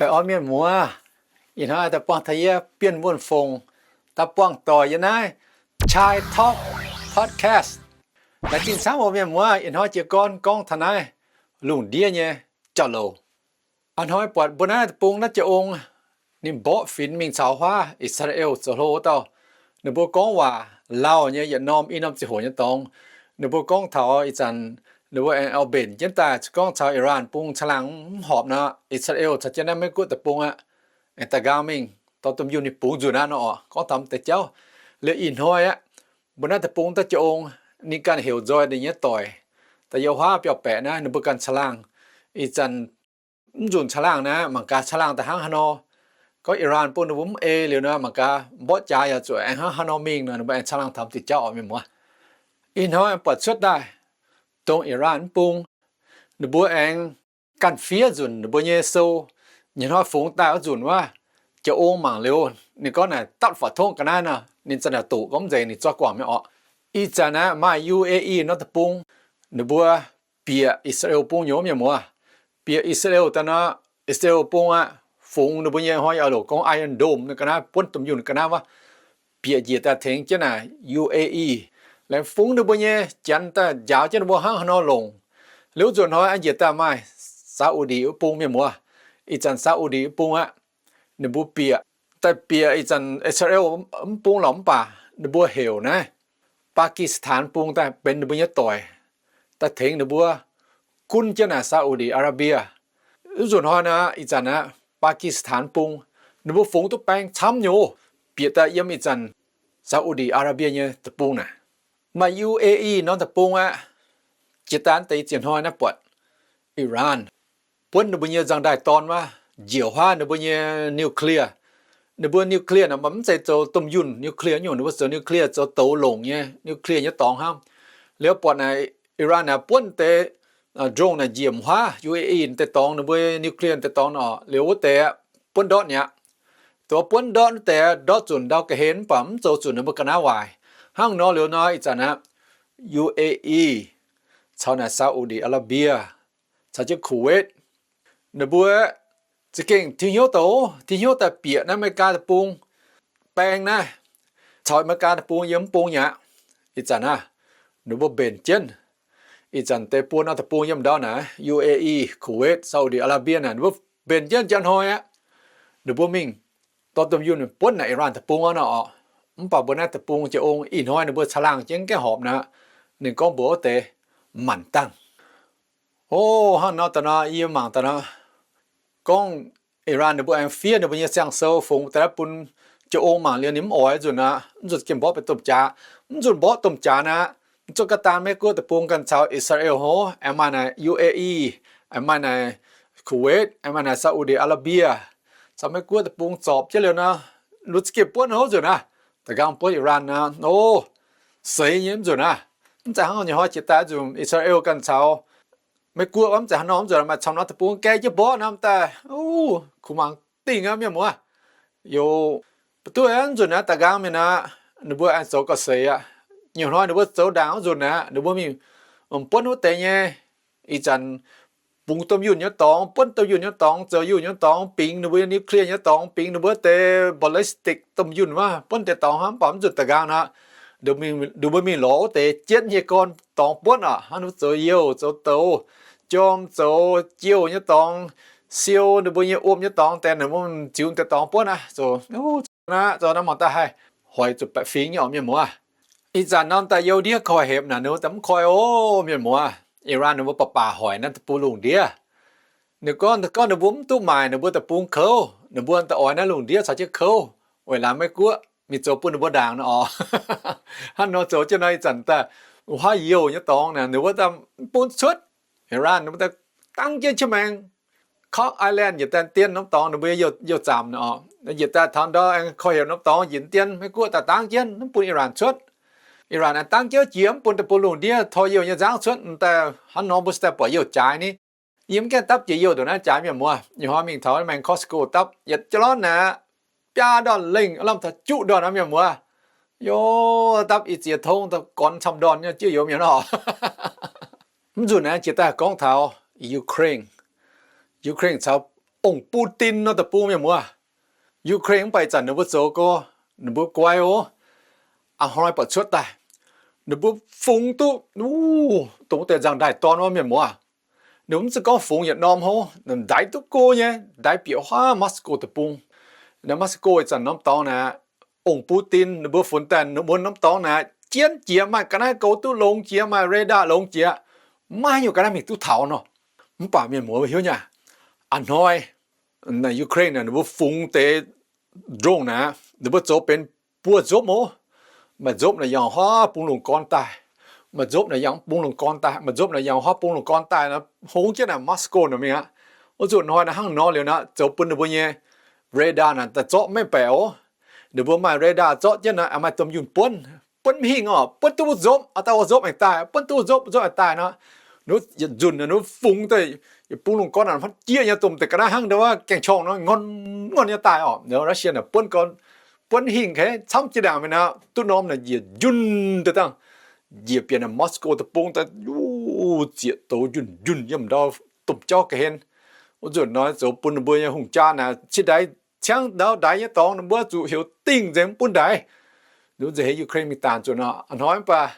Baengh orn mienh muoz, ih hnoi daaih buangh taux yie Bienh Wuonh Fongc daaih buangh doic yiem naaiv Chai Talk Podcast. Laengz zingh camv oc mienh muoz, ih hnoi jiez gorn gorngv taux naaiv lungh ndiev nyei jauv-louc. A'hnoi buatc mbuo naaiv deic-bung naaiv jiex ong, ninh mborqv finx mingh caux huaav I^saa^laa^en zoux hlo wuov dauh. Ninh mbuo gorngv waac lauh nyei, yietc norm i norm ziangh hoc nyei dorngx. Ninh mbuo gorngv taux ih zanc ninh mbuo aengx oix mbenc jienv daaih gorngv caux Iran bung caangh laangh mv horpc nor, I^saa^laa^en caux jienv naaiv Meiv-Guoqv deic-bung aqv, aengx daaih nqaang mingh dorh domh yunh ninh bungx nzunc aqv nor, gorngv taux m'deix jauv. Liuz ih hnoi aqv, mbuo naaiv deic-bung daaih jiex ong, ninh ganh heuc nzoih ninh nyei doic daaih yiem huaav biauv-baeqc naaiv, ninh mbuo ganh caangh laangh. Ih zanc mv nzunc caangh laangh naaiv, mangc gaax caangh laangh daaih hnangv haaix nor. Gorngv Iran bung ninh mbuo mv ei liuz nor, mangc gaax mborqv jaax yaac zuqc aengx hnangv haaix nor mingh nor, ninh mbuo aengx caangh laangh taux m'deix jauv oc mienh muoz. Ih hnoi buatc cuotv daaih, dongh Iran mv bung, ninh mbuo aengx ganh fiev nzunc ninh mbuo nyei sou, nyei hnoi fungx daaih wuov nzunc wuov, jiex ong mangc liuz, ninh gorngv naaic dapv faaux tongv ga'naaiv nor, ninh za'naaic doqc gorngv mv nzengc, ninh zorqv guangc mi'aqv oc. Ih zanc naaiv maaih U A E norm deic-bung, ninh mbuo bieqc I^saa^laa^en bung nyei mienh muoz. Bieqc I^saa^laa^en daaih nor, I^saa^laa^en bung aqv, fungx ninh mbuo nyei hnoi yaac loc gorngv Iron Dome naaiv ga'naaiv, buonv domh yunh ga'naaiv wuov, bieqc njiec daaih tengx jienv naaic U A E, laengz fungx ninh mbuo nyei janx daaih njaaux jienv ninh mbuo hnangv haaix nor longc. Liuz nzunc hnoi aengx njiec daaih maaih Saa^u^di wuov bung mienh muoz. Ih zanc Saa^u^di wuov bung aqv, ninh mbuo bieqc, daaih bieqc ih zanc I^saa^laa^en mv bung lorqc mv baac ninh mbuo heuc naaiv Baa^ki^saa^taan bung daaih benx ninh mbuo nyei doic, daaih tengx ninh mbuo gunv jienv naaic Saa^u^di Aa^laa^mbie. Wuov nzunc hnoi naaic, ih zanc aqv, Baa^ki^saa^taan bung, ninh mbuo fungx duqv baeng camv nyei, bieqc daaih yiem ih zanc Saa^u^di Aa^laa^mbie nyei deic-bung naaic. Maaih U A E norm deic-bung aqv. Jiex daaih deix ziex hnoi naaiv buatc Iran buonv ninh mbuo nyei nzangc-ndaaih dorn wuov, njiec huaav ninh mbuo nyei nuclear. Ninh mbuo nuclear naaic mv zeiz zoux domh yunh nuclear nyungc, ninh mbuo zoux nuclear zoux douz longc nyei nuclear nyei dorngx hnangv. Liuz buatc naaic Iran naaic buonv deix drone naaic njiec huaav U A E deix dorngx, ninh mbuo nuclear deix dorngx nor, liuz wuov deix buonv ndortv mi'aqv. Dongh buonv ndortv wuov deix ndortv zunc ndau ga'hlen mv baac mv zoux zuqc ninh mbuo ga'naaiv waaic. Hnangv nor liuz nor, ih zanc aqv, U A E caux naaic Saa^u^di Aa^laa^mbie caux jienv Kuwait, ninh mbuo za'gengh tingx hnyouv douc, tingx hnyouv daaih bieqc naaiv America deic-bung baeng naaiv, caux America deic-bung yiem mv bung mi'aqv. Ih zanc aqv, ninh mbuo mbenc jienv. Ih zanc deix buo norm deic-bung yiem ndau naaic, U A E, Kuwait, Saa^u^di Aa^laa^mbie naaic, ninh mbuo mbenc jienv njang hnoi aqv. Ninh mbuo mingh dorh domh yunh buonv naaic Iran deic-bung aqv nor. Mv baac mbuo naaiv deic-bung jiex ong ih hnoi ninh mbuo caangh laangh jienv gaengh horpc nor, ninh gorngv mbuox wuov deix maanc dangh. O, hnangv nor daaih nor, yie mangc daaih nor, gorngv Iran ninh mbuo aengx fiev ninh mbuo nyei siang-sou fungx daaih bun jiex ong mangc liuz ninh mv oix nzunc aqv, mv nzunc gengh mborqv benx domh jaax. Mv nzunc mborqv domh jaax naaic, zuqc ga'daan Meiv-Guoqv deic-bung ganh caux I^saa^laa^en hov, aengx maaih naaic U A E, aengx maaih naaic Kuwait, aengx maaih naaic Saa^u^di Aa^laa^mbie, caux Meiv-Guoqv deic-bung zorpc jienv liuz nor, ninh mbuo za'gengh buonv hov nzunc aqv. Da'nqaang buonv Iran nor, o, seix nyei mv nzunc aqv. Mv zeiz hnangv nyei hnoi jiex daaih nzunc I^saa^laa^en ganh caux Meiv-Guoqv mv zeiz haaix nor mv nzunc, maaih camv norm deic-bung gae jienv mborqv nor daaih, o, kuh mangc dingh aqv mienh muoz. Youz, mv duqv mv nzunc aqv, da'nqaang mienh aqv, ninh mbuo aengx zoux gauh seix aqv. Nyei hnoi ninh mbuo zoux ndaangc mv nzunc aqv, ninh mbuo mingh buonv wuov deix nyei, ih zanc bungx domh yunh nyei dorngx, buonv domh yunh nyei dorngx, zoux yunh nyei dorngx, bingx ninh mbuo nyei nuclear nyei dorngx, bingx ninh mbuo deix ballistic domh yunh wuov, buonv deix dorngx hnangv, mv baac mv nzunc da'nqaang nor, ninh mbuo mingh lorz wuov deix jienv nyei gorn dorngx buonv aqv. Hnangv ninh mbuo zoux youh, zoux douz, jorm, zoux jouh nyei dorngx, siou ninh mbuo nyei wuom nyei dorngx, deix ninh mbuo ziux deix dorngx buonv aqv. Zoux aqv, zoux naaiv mangc daaih haih hoic zuqc baeqc fingx nyei orqc mienh muoz. Ih zanc norm daaih youh ndiev koi hepc naaic, ninh mbuo daaih mv koi oc mienh muoz. Iran ninh mbuo baac baac hoic naaiv deic-bung lungh ndiev. Ninh gorngv, gorngv ninh mbuo mv duqv maaic ninh mbuo deic-bung kouv, ninh mbuo daaih oix naaiv lungh ndiev caux jienv kouv, weic laaix Meiv-Guoqv mingh zoux bun ninh mbuo ndaangc nor oc. Hnangv nor zoux jienv nor, ih zanc daaih huaav youh nyei dorngx naaic ninh mbuo daaih mv bun cuotv. Iran ninh mbuo daaih dangv jienv qiex maengx Kok Island njiec daaih dien norm dorngx ninh mbuo youh, youh zaamc nor oc. Njiec daaih taux ndau aengx koi hepc norm dorngx njiec dien, Meiv-Guoqv daaih dangv jienv mv bun Iran cuotv. Iran aengx dangv jienv jiex mv bun deic-bung lungh ndiev tor youh nyei nzangv cuotv. Daaih hnangv nor mbuo se daaih buatc youh jaaix ni. Yie mv gaengh dapv jiex youh ndongc naaiv jaaix mienh muoz. Ih hnoi mingh taux maengx Costco dapv yietc jauv lorqc naaic, biaa ndorn lengh, lamh taux juqv ndorn aqv mienh muoz. Yoh, dapv ih ziex tong, gorn camv ndorn nyei jienv youz mienh oc. Mv nzunc naaiv jiex daaih gorngv taux Ukraine. Ukraine caux ong-bun-din nor deic-bung, mienh muoz. Ukraine mv baac ih zanc ninh mbuo zoux gorx, ninh mbuo guai oc. A'hnoi buatc cuotv daaih, ninh mbuo fungx duqv, dongh wuov deix nzangc-ndaaih dorn wuov, mienh muoz. Ninh mbuo mv zeiz gorngv fungx yietc norm hov, ndaix duqv go nyei, ndaix bieqc huaav Moscow deic-bung. Naaiv Moscow ih zanc norm dorngx naaic, ong-bun-din ninh mbuo funx daaih wuov norm dorngx naaic, jienv jiex, maaih ga'naaiv goux duqv longx jiex, maaih radar longx jiex, maiv nyungc ga'naaiv mingh duqv taux nor. Mv baac mienh muoz hiuv nyei, a'hnoi Ukraine naaic ninh mbuo fungx deix drone naaic, ninh mbuo zoux benx buo nzopv oc. Maaih nzopv naaic yangh huaav bungx lungh gorn daaih, maaih nzopv naaic yangh bungx lungh gorn daaih, maaih nzopv naaic yangh huaav bungx lungh gorn daaih nor, hngongx jienv naaic Moscow naaic mingh aqv. Wuov nzunc hnoi naaic hnangv nor liuz naaic, zoux bun ninh mbuo nyei radar naaic daaih zorqv maiv baeqc oc. Ninh mbuo maaih radar zorqv jienv naaic, maaih domh yunh buonv, buonv mv hingh oc, buonv duqv wuov nzopv, aa, dauh wuov nzopv aengx daaih, buonv duqv wuov nzopv, nzopv aengx daaih nor. Ninh yietc nzunc ninh mbuo fungx daaih yietc bungx lungh gorn naaic, hmuangv jieqv nyei domh deix ga'naaiv hnangv ndau wuov gaeng-qorngh nor, ngorn ngorn nyei daaih oc. Russia naaic buonv gorn, buonv hingh, camv jiex ndaangc mingh naaic, duqv norm naaic njiec njunh daaih dangh, njiec bieqc naaic Moscow deic-bung daaih, zieqc douz njunh njunh yiem ndau domh jauv ga'hlen. Wuov nzunc hnoi zoux bun ninh mbuo nyei hungh jaa naaic ciev ndaix, ciangv ndau ndaix nyei dorngx ninh mbuo zuqc heuc dingh nzengc mv bun ndaix. Ninh mbuo nzengc heix Ukraine mingh daanh nzunc nor. A'hnoi mv baac,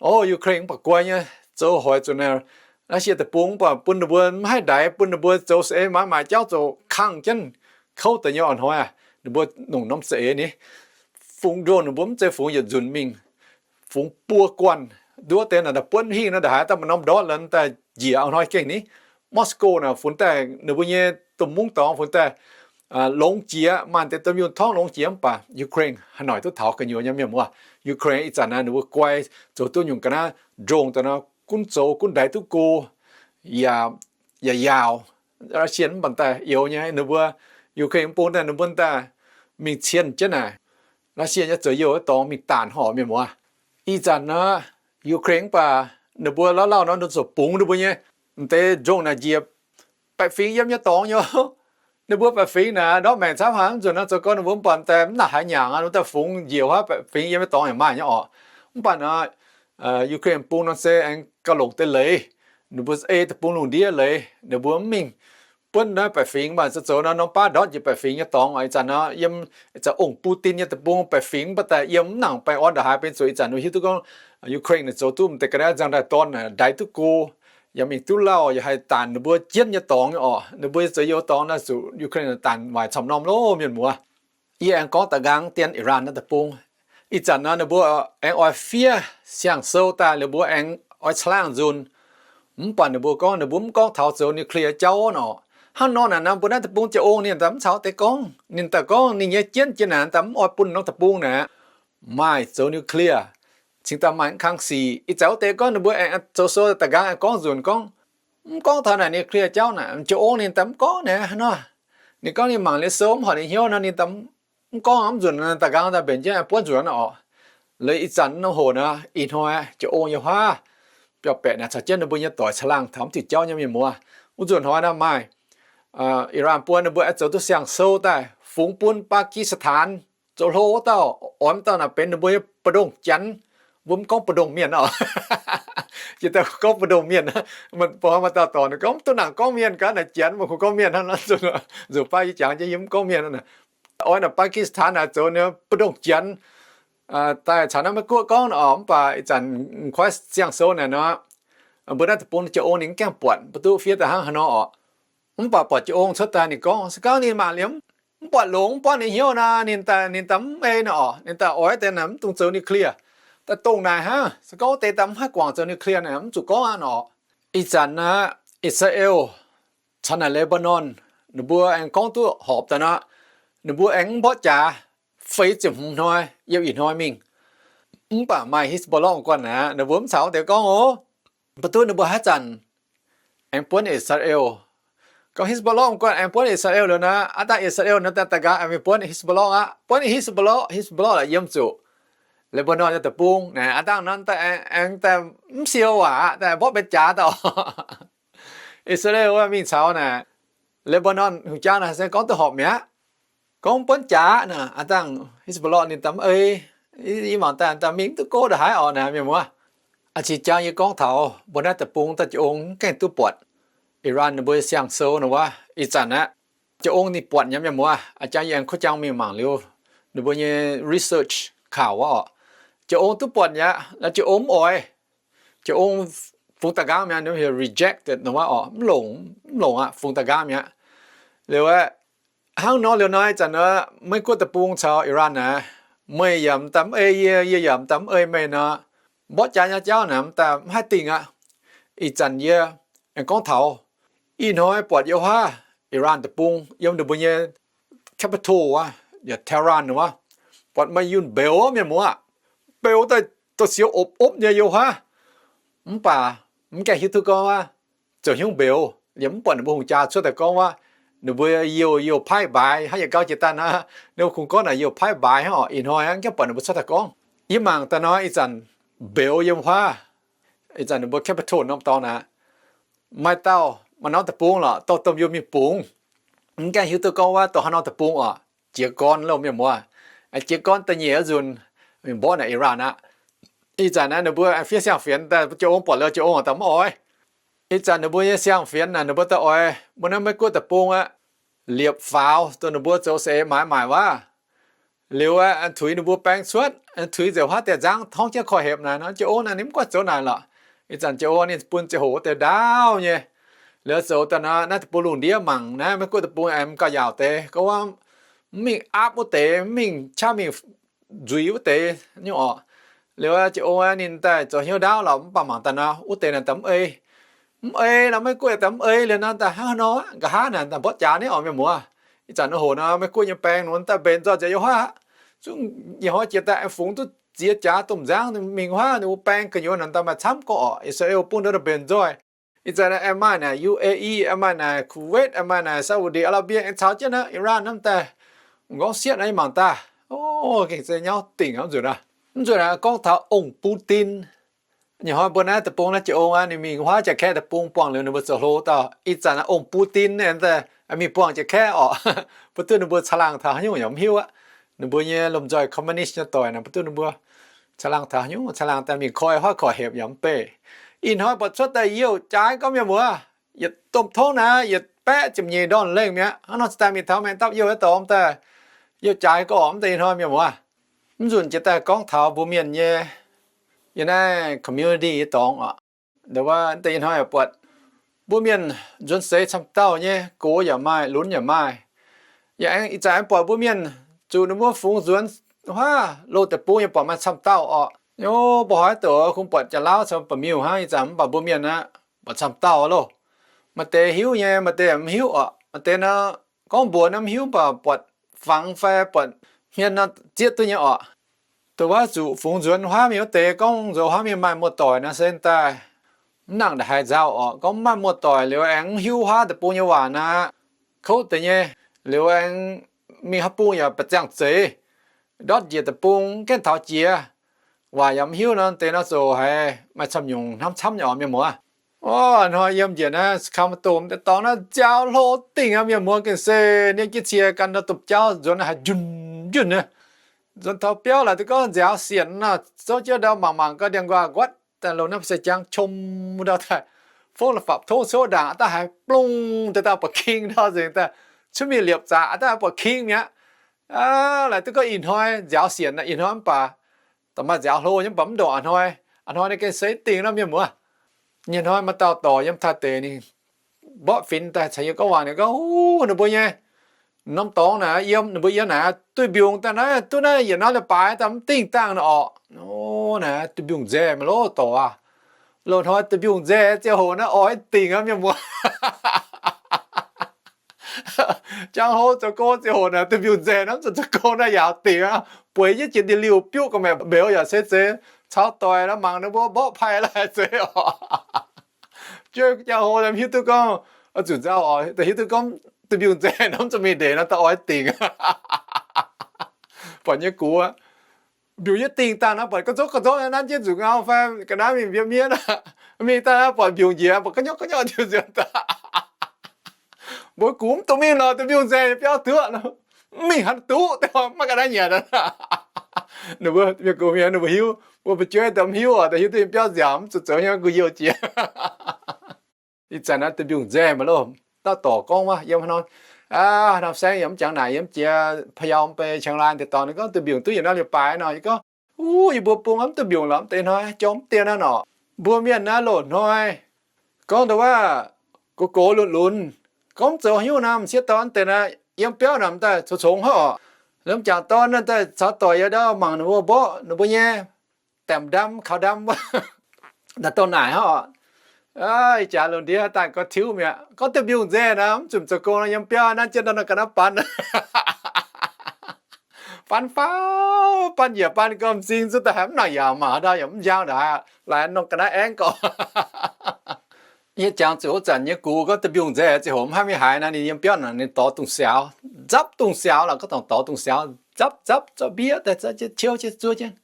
o, Ukraine mv baac guai nyei, zoux hoic nzunc naaic, Russia deic-bung mv baac bun ninh mbuo mv haih ndaix, bun ninh mbuo zoux saeng-eix maaiz maaiz jauv zoux kangh jienv kouv deix nyei. A'hnoi aac, ninh mbuo longc norm saeng-eix ni, fungx drone ninh mbuo mv zeiz fungx yietc nzunc mingh, fungx buo guanh, nduov deix naaic buonv hingh nor, ndongc haaix daaih maaih norm ndortv lorqc daaih njiec. A'hnoi gengh ni, Moscow naaic funx daaih ninh mbuo nyei domh mungv dorngx funx daaih longx jiex, maaih deix domh yunh torngv longx jiex, mv baac Ukraine haaix noic duqv taux gu'nyuoz nyei, mienh muoz. Ukraine ih zanc naaic ninh mbuo guai, zoux duqv nyungc ga'naaiv drone daaih nor, gunv zoux gunv ndaix duqv go, yaac, yaac yaauc. Russia mv baac daaih youx nyei ninh mbuo, Ukraine mv bung daaih ninh mbuo daaih mingh cien jienv naaic, Russia nyei zoux youh dorngx mingh daanh horc, mienh muoz. Ih zanc nor, Ukraine mv baac ninh mbuo lauh lauh nor, ninh zuqc bungx ninh mbuo nyei m'deix drone naaic njiec baeqc fingx yiem nyei dorngx nyei. Ninh mbuo baeqc fingx naaic ndortv maengc camv haic. Mv nzunc naaiv zoux gorngv ninh mbuo mv baac daaih mv nangc haaix nyanc aqv, ninh mbuo daaih fungx njiec huaav baeqc fingx yiem nyei dorngx yaac maaih nyei orqc. Mv baac nor, Ukraine bung nor se aengx gauh longc deix leiz, ninh mbuo ei deic-bung lungh ndiev leiz, ninh mbuo mv mingh buonv naaiv baeqc fingx, mv baac zoux nor norm baav ndortv njiec baeqc fingx nyei dorngx. Ih zanc nor yiem, ih zanc ong-bun-din nyei deic-bung baeqc fingx mv baac daaih yiem mv nangc baengh orn ndongc haaix, benx zuqc ih zanc ninh hiuv duqv gorngv Ukraine naaic zoux duqv m'deix ga'naaiv nzangc-ndaaih-dorn naaic ndaix duqv go, yaac mingh duqv lauh, yaac haih daanc ninh mbuo jienv nyei dorngx nyei orqc. Ninh mbuo zoux youh dorngx naaiv zuqc Ukraine naaic daanc waaic camv norm loh, mienh muoz. Yie aengx gorngv da'nqaang dien Iran naaiv deic-bung. Ih zanc nor ninh mbuo aengx oix fiev siang-sou daaih, ninh mbuo aengx oix caangh laangh nzunc. Mv baac ninh mbuo gorngv, ninh mbuo mv gorngv taux zoux nuclear jauv nor. Hnangv nor naaic, mbuo naaiv deic-bung jiex ong ninh daaih mv caux deix gorngv. Ninh daaih gorngv ninh nyei jienv jiex naaic daaih mv oix bun norm deic-bung naaic maaih zoux nuclear. Cingx daaih maaih mv kang sic. Ih zanc wuov deix gorngv ninh mbuo aengx zoux sou da'nqaang aengx gorngv nzunc gorngv, mv gorngv taux naaic nuclear jauv naaic, jiex ong ninh daaih mv gorngv naaic nor. Ninh gorngv ninh mangc liuz sou mv horpc ninh hnyouv nor, ninh daaih mv gorngv. Mv nzunc da'nqaang daaih mbenc jienv buonv nzunc naaiv orqc. Leiz ih zanc nor hoc naaic, ih hnoi jiex ong nyei huaav, biauv-baeqc naaic caux jienv ninh mbuo nyei doic caangh laangh taux mv diuc jauv nyei, mienh muoz. Wuov nzunc hnoi naaiv maaih Iran buo ninh mbuo aengx zoux duqv siang-sou daaih fungx bun Pakistan. Zoux hlo wuov dauh, oix wuov dauh naaic benx ninh mbuo nyei mbu'ndongx janx. Mbuo mv gorngv mbu'ndongx mienh orqc. Jiex daaih gorngv mbu'ndongx mienh, ba'hnoi maaih dauh dorc ninh gorngv mv duqv nangc gorngv mienh, gaax naaic janx, mbuo kungx gorngv mienh hnangv nor. Nzunc baav yie jangx jienv yie mv gorngv mienh. Oix naaic Pakistan naaic zoux ninh mbu'ndongx janx daaih caux naaiv Meiv Guoqv gorngv orqc. Mv baac ih zanc m'koiv siang-sou naaic nor, mbuo naaiv deic-bung jiex ong ninh mv gaengh buatc, mbuo duqv fiev daaih hnangv haaix nor orqc. Mv baac buatc jiex ong cuotv daaih ninh gorngv, se gorngv ninh mangc liemh mv buatc longx, mv buatc ninh hnyouv naaic, ninh daaih, ninh daaih mv ei naaic orqc. Ninh daaih oix deix naaic mv dungx zoux nuclear. Daaih dongh naaic hnangv. Se gorngv wuov deix daaih mv haih guangc zoux nuclear naaic, mv zuqc gorngv aqv orqc. Ih zanc naaic, Israel caux naaic Lebanon, ninh mbuo aengx gorngv duqv horpc daaih nor, ninh mbuo aengx mv mborqv jaax feix ziepc hmz hnoi yiem ih hnoi mingh. Mv baac maaih Hezbollah guanh naaic, ninh mbuo mv caux deix gorngv oc. Mv baac duqv ninh mbuo haaix zanc aengx buonv Israel. Gorngv Hezbollah guanh aengx buonv Israel liuz naaic, aav dangh Israel naaic daaih da'nqaang aengx mingh buonv Hezbollah aqv. Buonv Hezbollah, Hezbollah laaix yiem zuqc Lebanon nyei deic-bung naaic. Aav dangh nor daaih aengx, aengx daaih mv siou waac, daaih mborqv benx jaax daaih. Israel wuov mingh caux naaic Lebanon hungh jaa naaic se gorngv duqv horpc mi'aqv. Gorngv buonv jaax naaic, aav dangh Hezbollah ninh daaih mv ei. Yie mangc daaih, daaih mingh mv duqv gouv ndongc haaix orqc naaic, mienh muoz. Aa, qiex jiangh yie gorngv taux mbuo naaiv deic-bung daaih jiex ong mv gaengh duqv buatc. Iran ninh mbuo siang-sou naaic wuov, ih zanc aqv, Jiex ong ninh buatc nyei, mienh muoz. A'jang yie aengx kuv jang mingh mangc liuz ninh mbuo nyei research ข่าว wuov orqc. Jiex ong duqv buatc nyei aqv. Jiex ong mv oix. Jiex ong fungx da'nqaang mi'aqv, ninh heuc rejected nor wuov orqc, mv longc, mv longc aqv, fungx da'nqaang mi'aqv. Liuz aeqv, hnangv nor liuz nor, ih zanc Meiv-Guoqv deic-bung caux Iran naaic, meih yaac m'daaih mv ei yie, yie yaac m'daaih mv ei meih nor, mborqv jaax nyei jauv naaic m'daaih mv haih dingh aqv. Ih zanc yie aengx gorngv taux ih hnoi buatc yiem wuov Iran deic-bung, yiem ninh mbuo nyei capital wuov, Tehran wuov, buatc maaih yunh mbeux, mienh muoz, mbeux daaih, daaih siou opv-opv nyei yiem wuov. Mv baac mv gaengh hiuv duqv gorngv wuov zoux hnyouv mbeux, yaac mv buatc ninh mbuo hungh jaa cuotv daaih gorngv wuov ninh mbuo youh, youh paaiv mbaaix hnangv yietc gauh jiex daaih nor, ninh mbuo kungx gorngv naaic youh paaiv mbaaix hnangv orqc. Ih hnoi mv gaengh buatc ninh mbuo cuotv daaih gorngv. Yie mangc daaih nor, ih zanc mbeux yiem wuov, ih zanc ninh mbuo capital norm dorngx naaic, maaih dauh maaih norm deic-bung lorqc, dorh domh youh mingh bungx. Mv gaengh hiuv duqv gorngv wuov dorh haaix norm deic-bung orqc, jiez gorn loh, mienh muoz. Jiez gorn da'nyeic nzunc, mingh mborqv naaic Iran aqv. Ih zanc naaiv ninh mbuo fiev siang-fienx daaih, Jiex ong buatc liuz, Jiex ong daaih mv oix. Ih zanc ninh mbuo nyei siang-fienx naaic, ninh mbuo daaih oix mbuo naaiv Meiv-Guoqv deic-bung aqv, liepc faaux dongh ninh mbuo zoux saeng-eix maaiz maaic wuov. Liuz aeqv, tuix ninh mbuo baeng cuotv, tuix nzengc wuov deix nzangv torngv jienv korv-hepc naaic nor, Jiex ong naaic ninh mv guaix zoux naaic lorqc. Ih zanc Jiex ong ninh bun ziangh hoc wuov deix ndaauv nyei. Liuz zoux daaih nor, naaiv deic-bung lungh ndiev mangc naaiv Meiv-Guoqv deic-bung aengx m'gauh yaauc deix, gorngv wuov mv mingh aapv wuov deix, mv mingh qaqv mingh nzuiz wuov deix nyei orqc. Liuz Jiex ong ninh daaih zoux hnyouv ndaauv lorqc, mv baac mangc daaih nor, wuov deix naaic daaih mv ei. Mv ei nor, Meiv-Guoqv daaih mv ei liuz nor, daaih hnangv haaix nor, nqa'haav naaic daaih mborqv jaax nyei orqc, mienh muoz. Ih zanc ih hoc nor, Meiv-Guoqv nyei baeng nor daaih mbenc nzoih nzengc yiem wuov aqv. Zungv ih hnoi jiex daaih aengx fungx duqv ziex jaax domh nzangv mingh wuov, ninh mbuo baeng gu'nyuoz naaic daaih maaih camv gorqv orqc. Israel bun ndau daaih mbenc nzoih. Ih zanc aengx maaih naaic U A E, aengx maaih naaic Kuwait, aengx maaih naaic Saudi Arabia, aengx caux jienv naaiv Iran naaiv daaih. M'nqorngv sietv naaiv yie mangc daaih, o, gengh se nyauv dingc aqv. Mv nzunc naaic, mv nzunc naaic gorngv taux ong Putin. Nyei hnoi mbuo naaiv deic-bung naaiv Jiex ong aqv, ninh mingh wuov Jaa-Kaeqv deic-bung buangh liuz ninh mbuo zoux hlo dauh. Ih zanc ong Putin naaiv daaih mingh buangh Jaa-Kaeqv orqc. Mv baac duqv ninh mbuo caangh laangh taux haaix nyungc yaac mv hiuv aqv. Ninh mbuo nyei lomh nzoih communist nyei doic naaic, mv baac duqv ninh mbuo caangh laangh taux haaix nyungc, caangh laangh daaih mingh koi wuov korv-hepc yaac mv beih. Ih hnoi buatc cuotv daaih youh jaaix gorngv, mienh muoz, yietc domh tongv naaic yietc baeqv ziepc nyeic ndorn lengh mi'aqv. Hnangv nor daaih mingh taux maengx dapv youh nyei dorngx daaih, youh jaaix gorngv mv deix ih hnoi, mienh muoz. Mv nzunc jiex daaih gorngv taux mbuo mienh nyei yiem naaiv community nyei dorngx orqc. Ndau wuov deix ih hnoi yaac buatc mbuo mienh nzuonx seix camv dauh nyei, gox yaac maaih, lunx yaac maaih. Yaac aengx ih zanc aengx buatc mbuo mienh zuqc ninh mbuo fungx nzuonx wuov loz deic-bung yaac buatc maaih camv dauh orqc. Ov, mbuo hoiz doqc kungx buatc Janx-Lauv caux Ba'miuh hnangv, ih zanc mv baac mbuo mienh aqv, buatc camv dauh loh. Maaih deix hiuv nyei, maaih deix yaac mv hiuv orqc. Maaih deix nor gorngv mbuox nor mv hiuv, mv baac buatc fangx fai buatc hmien nor zieqv duqv nyei orqc. Dongh wuov zuqc fungx nzuonx huaav mingh wuov deix, gorngv nzuonx huaav mingh maaih muoz-doic nor se daaih mv nangc ndongc haaix nzauh orqc. Gorngv mv maaih muoz-doic liuz aengx mv hiuv huaav deic-bung nyei waac nor, kouv deix nyei. Liuz aengx mingh haaix bung yaac ba'ziangh zeiz, ndortv njiec deic-bung mv gaengh taux jiex, waac yaac mv hiuv nor, deix nor zoux haiz maaih camv nyungc hnamv camv nyei orqc, mienh muoz. Ov, hnoi yiem njiec naaiv Sacramento deix dorngx naaiv nziaaux hlo dingh aqv, mienh muoz, gengh se nienv jienv cie gan nor dopc jauv nzuonx haiz njunh njunh nyei. Nzuonx taux biauv laaix duqv gorngv nziaaux sienc nor, zouv jienv ndau mangc mangc gau ndiangx-nquaah nquatv daaih longc naaiv se jangx qom ndau daaih, fongv la'fapv tov cov ndaangc daaih haiz blongh daaih, daaih buatc king ndau nzengc daaih, cuotv mingh liepc zaqc daaih buatc king mi'aqv. Laaix duqv gorngv ih hnoi nziaaux sienc, ih hnoi mv baac da'maaih nziaaux hlo nyei, mv baac mv ndongc a'hnoi. A'hnoi ninh gengh se dingh nor, mienh muoz. Nyei hnoi maaih dauh dorc yiem Taiv deic ninh mborqv fingx daaih caux yie gorngv waac, ninh gorngv, Uv, ninh mbuo nyei norm dorngx naaic, yiem ninh mbuo yiem naaic, duih mbiungc daaih naaiv, duqv naaiv yietc norm leiz-baaix daaih mv dingh dangh nor orqc. Naaiv duih mbiungc nzaeh maiv lorz dorc aac. Loz-hnoi duih mbiungc nzaeh ziangh hoc naaiv oix dingc aqv, mienh muoz. Jangx-houx zoux gong ziangh hoc naaic duih mbiungc nzaeh naaiv zuqc zoux gong naaiv yaac dingc aqv. Bueix jienv jiex ndie-liuh biuv gorqv-maeqc mbeux yaac se zeiz caux doic la'mangc ninh mbuo mborqv pai laaix zeiz orqc. Jueiv jangx-houx mv hiuv duqv gorngv zuqc nzauh orqc, da'hiuv duqv gorngv duih mbiungc nzaeh nor mv zuqc mingh ndeic nor da'oix dingc. Buatc nyei gux, mbiungc nyei dingh dangh nor buatc ga'nzorng ga'nzorng nanv jienv nzuqc ngau fai ga'naaiv mingh mbienv mienv. Mingh daaih buatc mbiungc njiec buatc ga'nyorqv ga'nyorqv diuh nzuonx daaih. Mbuo gux mv dungx mingh lorqc, duih mbiungc nzaeh nyei biauv duqv. Mv mingh hnangv duqv deix, maiv ga'naaiv nyanc. Ninh mbuo mienh gox mienh ninh mbuo hiuv, mbuo fu'jueiv daaih mv hiuv oc, da'hiuv duqv nyei biauv nziaauc mv zuqc zoux hnyouv gu youh jiex. Ih zanc naaiv duih mbiungc nzaeh maiv lorz, dauh dorc gorngv wuov yiem haaix nor, Aa, norm saengv yaac mv jangx naaic, yiem jiex Payau mv bei Chiang Rai deix dorngx, ninh gorngv duqv mbiungc duqv yietc norm leiz-baaix nor. Yie gorngv, Uv, yie mbuo bung mv duqv mbiungc lorqc, mv deix hnoi jorm mv dien naaiv nor. Mbuo mienh naaiv loz-hnoi gorngv dongh wuov gox gox lunx lunx, gorngv zoux haaix nyungc naaic, m'sieqv dorn deix naaiv yiem biauv naaic daaih congx congx hnangv oc. Lomh jangc dorn naaiv daaih caux doic yiem ndau mangc ninh mbuo mborqv ninh mbuo nyei daemh ndamv kaux ndamv wuov, daaih dongh naaic hnangv oc. Ih jaax lungh ndiev daaih gorx tiuv mi'aqv, gorngv duqv mbiungc nzengc naaic, mv zuqc zoux gong nor, yiem biauv naaiv jienv ndau nor ga'naaiv baan. Baan faaux, baan yietc baan gau m'zing, zuqc daaih haiz mv nangc yaac mangc haaix ndau yaac mv njang ndaaix, laaix nongh ga'naaiv aengv gorx. Yie jangx zuqc wuov zanc nyei gux gorngv duqv mbiungc nzengc ziangh hoc mv haih mingh haaix naaic, ninh yiem biauv naaic ninh dorh dungz siaaux, nzapv dungz siaaux lorqc, gorngv dorngc dorh dungz siaaux nzapv nzapv zorqv mbieqv daaih, ciouv jienv zuov jienv,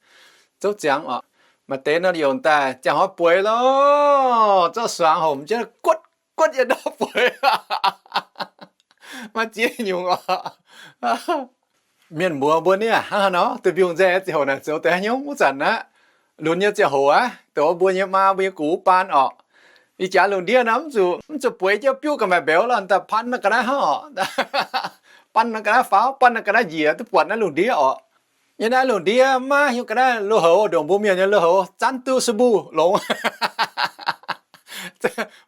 zouv ziangx oc. Maaih deix nor yongc daaih ziangh hoc bueix lorqc, zorqv suangx homc jienv guotv guotv yiem ndau bueix, maiv ziex nyungc oc. Mienh muoz mbuo niaa, hnangv haaix nor duqv mbiungc nzengc ziangh hoc naaic zoux deix haaix nyungc? Wuov zanc aqv, lunx nyei ziangh hoc aqv, dongh mbuo nyei maa mbuo nyei gux wuov baan oc. Ih jaax lungh ndiev naaic mv zuqc, mv zuqc bueix jienv biuv ga'maeqc mbeux lorqc, daaih pan naaiv ga'naaiv hnangv oc. Pan naaiv ga'naaiv faaux, pan naaiv ga'naaiv njiec duqv buatc naaiv lungh ndiev oc. Yiem naaiv lungh ndiev maiv hiuv ga'naaiv lui-houx, ndongc mbuo mienh nyei lui-houx zanv duqv สบู่ longx.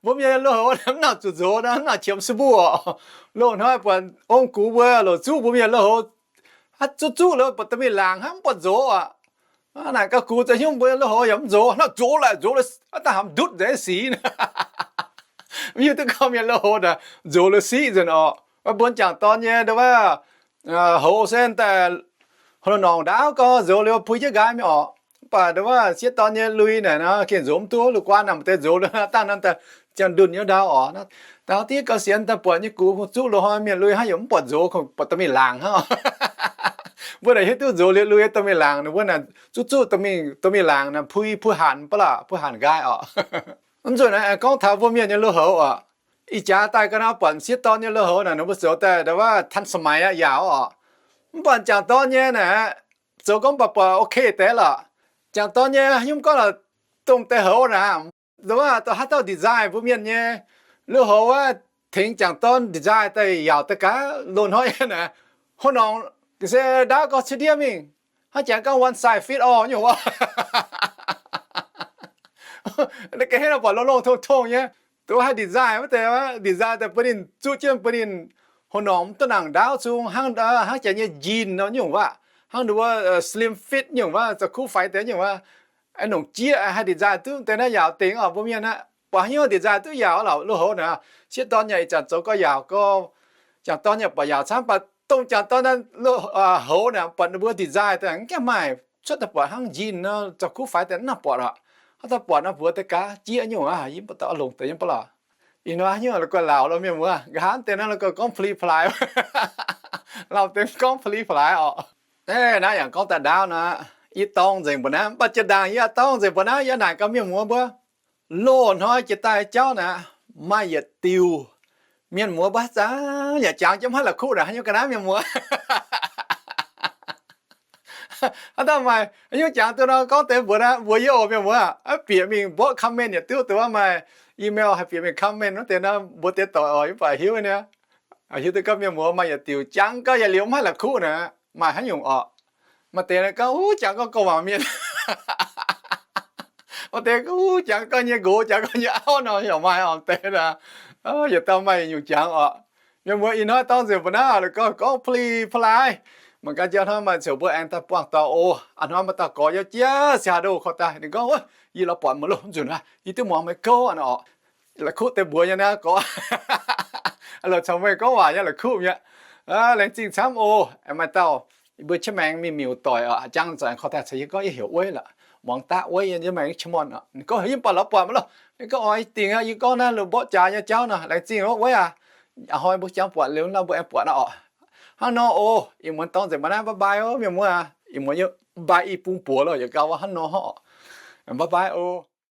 Mbuo mienh lui-houx mv nangc zuqc nzox, mv nangc qiemx สบู่ oc. Loz-hnoi buatc ong-gux mbuo longc zuqv mbuo mienh lui-houx, zuqv zuqv liuz buatc dorh mingh laangc hnangv mv buatc nzox aqv. Naaic gauh gux zoux haaix nyungc mbuo lui-houx yaac mv nzox, hnangv nzox laaic nzox liuz daaih hnamv ndutv nzengc sic. Mv hiuv duqv gorngv mienh lui-houx naaic nzox liuz siqv nzengc oc. Mbuo jangc dorn nyei ndau wuov houx se daaih hlo norngc ndaauv gau, nzox liuz puix jienv nqaai mingh oc. Mv baac ndau wuov sieqv dorn nyei lui naaic nor, gengh nzox mv duqv, lungh guaan naaic maaih deix nzox liuz dangh naaic daaih ziangh ndunh nyei ndau oc. Daaih div gauh sienx daaih buatc nyei gux zuqv loz-hnoi mienh lui hnangv yaac mv buatc nzox, buatc dorh mingh laangc hnangv. Mbuo naaic hiuv duqv nzox liuz lui dorh mingh laangc, ninh mbuo naaic zuqv zuqv dorh mingh laangc naaic puix, puix hanc ba'laqc, puix hanc nqaai oc. Mv nzunc naaic gorngv taux mbuo mienh nyei lui-houx oc. Ih jaax daaih ga'naaiv buatc sieqv dorn nyei lui-houx naaic, ninh mbuo zoux daaih ndau wuov ทันสมัย aqv, yaauc oc. Mv baac jangc dorn nyei naaic zoux gorngv baac buatc ok deix lorqc. Jangc dorn nyei haaix nyungc gorngv lorqc, dongh deix houx naaic, ndau wuov dongh haaix dauh design mbuo mienh nyei lui-houx wuov, tengx jangc dorn design daaih yaauc daaih gaax loz-hnoi naaic, hlo norngc se ndaauv gauh ciev ndiev mingh, hnangv jangx gorngv one size fit all nyungc wuov. Ga'hlen nor buatc longx-longx tongx-tongx nyei. Dongh haih design wuov deix, design daaih bun ninh zuqv jienv bun ninh hlo norngc mv duqv nangc ndaauv zung, hnangv, hnangv jaax nyei jeans nor nyungc wuov, hnangv nduov slim fit nyungc wuov, za'kuv faix deix nyungc wuov. Aa, nongc jieqv haih design duqv deix naaiv yaauc dingc oc mbuo mienh aqv. Buatc haaix nyungc design duqv yaauc lorqc lui-houx naaic. Sieqv dorn yaac ih zanc zoux gauh yaauc gau. Jangc dorn yaac buatc yaauc camv, mv baac dongh jangc dorn naaiv lui-houx naaic buatc ninh mbuo design daaih mv gaengh maaih cuotv daaih buatc hnangv jeans nor, za'kuv faix deix mv nangc buatc oc. Hnangv daaih buatc nor mbuox deix gaax jieqv nyungc aqv, yie mv baac daaih longc deix yie mv baac lorqc. Ih hnoi haaix nyungc la'guaih laauc lo mienh muoz, nqa'haav deix naaiv la'guaih gorngv peli-peli, laauc deix gorngv peli-peli oc. Naaiv yaac gorngv daaih ndaauv nor, yie dorngc nzengc mbuo naaiv, mv baac jiex ndaangc yie dorngc nzengc mbuo naaiv, yie naaic gaax mienh muoz mbuo, loz-hnoi jiex daaih jauv naaic maaih yietc diuc mienh muoz mbuo haaix zanc yaac jangx jienv mv haih la'kuqv naaic haaix nyungc ga'naaiv mienh muoz. Haaix dauh maaih haaix nyungc jangx duqv nor gorngv deix mbuox naaiv mbuox yie oc mienh muoz. Bieqc mingh mborqv comment yietc diuv deix wuov, maaih email haih bieqc mingh comment wuov deix nor mbuox deix doic oc, yie mv baac hiuv nyei. Hiuv duqv gorngv mienh muoz maaih yietc diuc jangx gau yietc liuz mv haih la'kuqv naaic maaih haaix nyungc oc. Maaih deix gorngv, Uv, jangx gorngv gorngv-waangc mienh. Maaih deix gorngv, Uv, jangx gorngv nyei nqox, jangx gorngv nyei auv nor yaac maaih oc deix aqv. Yietc dauh maaih yietc nyungc jangx oc. Mienh muoz ih hnoi dorngc nzengc mbuo naaiv la'guaih gorngv peli-peli. Mangc gaax njang hnoi maaih ziouc mbuo aengx daaih buangh dauh oc. A'hnoi maaih dauh gorx yiem jiex Seattle korv daaih, ninh gorngv, Wuov, yie la'buatc meih loh, mv nzunc aqv yie duqv muangx meih gouv aqv nor oc. La'kuqv deix mbuox nyei naaiv gorx. La'caux meih gorngv waac nyei la'kuqv mi'aqv. Laengz zingh camv oc. Maaih dauh yie mbuo qiemx maengx mingh miuc doic oc, jangx zoux aengx korv daaih caux yie gorngv yie heuc Weiv lorqc, muangx daav Weiv yiem maengx Qiemon oc. Ninh gorngv, Yie mv baac la'buatc meih loh. Ninh gorngv, Oix dingc aqv, yie gorngv naaiv lo mborqv jaax nyei jauv nor. Laengz zingh oc Weiv aac. A'hnoi mbuo jangx buatc liuz nor mbuo aengx buatc nor oc. Hnangv nor oc, ih muonz dorngx nzengc mbuo naaiv, bye bye oc mienh muoz aac. Ih muonz yie bye i bung buoz loh, yietc gau wuov hnangv nor oc. Bye bye oc.